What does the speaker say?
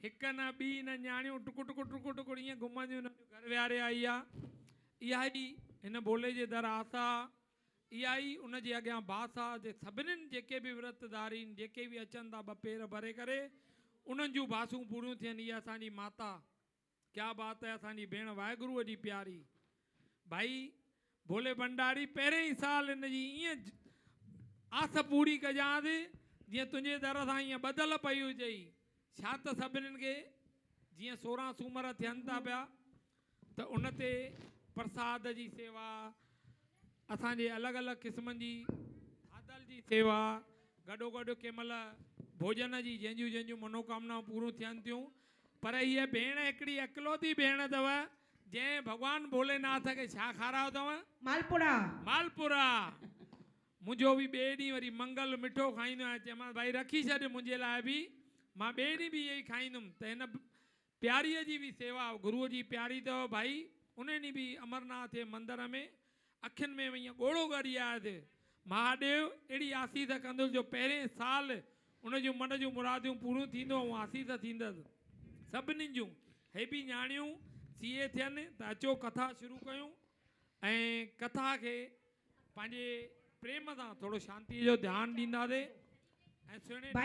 هڪ نه ٻي نه نياڻيون ٽڪ ٽڪ ٽڪ ٽڪ ائين گهمنديون هن جو گهر ويهاري آئي آ. اها ئي هن ڀولي جي در آس آ. اها ئي ان جي اڳيان باس آ جي سڀنين جيڪي به ورت ڌارين جيڪي به اچن ٿا ٻه پير ڀري ڪري انهن جون باسون پوريون ٿين اها اسان جي ماتا. ڪيا بات هي اسان جي ڀيڻ واهگروء جي پياري ڀائي ڀولي ڀنڊاري پهرين ئي سال هن جي ائين آس پوري ڪجانس جيئن تنهنجي در سان ائين ٻڌل پئي هجئي ڇا ته سڀنين کي جيئن 16 سومر ٿين ٿا پيا ته ان تي پرساد جي سيوا اسان جي الڳ الڳ قسمن جي کاڌل جي سيوا گڏوگڏ ڪنهن مهل ڀوڄن جي جنهن جون جنهن جون منوڪامنائون پوريون ٿين ٿيون پر هيء ڀيڻ هڪڙي اڪلوتي ڀيڻ اٿو جنهن ڀڳوان ڀوليناٿ کي ڇا کارايو اٿو؟ مالپوڙا. مالپوڙا. منهنجو به ٻئي ڏينهن وري منگل مٺو کائيندو آهيان چيومانس ڀائي رکي ڇڏ منهنجي لاء به مان ٻئي ڏينهن به اهي ئي کائيندم ته هن پياريء جي به سيوا گروء جي پياري اٿو ڀائي ان ڏينهن به امرناٿ جي مندر ۾ اکين ۾ ائين ڳوڙهو ڳڙي آيس. مهاديو اهڙي آسيس ڪندس جو پهرين سال ان جون من جون مراديون پوريون ٿيندو ۽ آسيس ٿيندس. سڀني جون هي به نياڻيون سي اي ٿين ته اچو ڪٿا شروع ڪيون ۽ ڪٿا کي پنهنجي پريم سان ٿورو شانتيء جو ڌيان ڏينداسين ۽ سهڻي.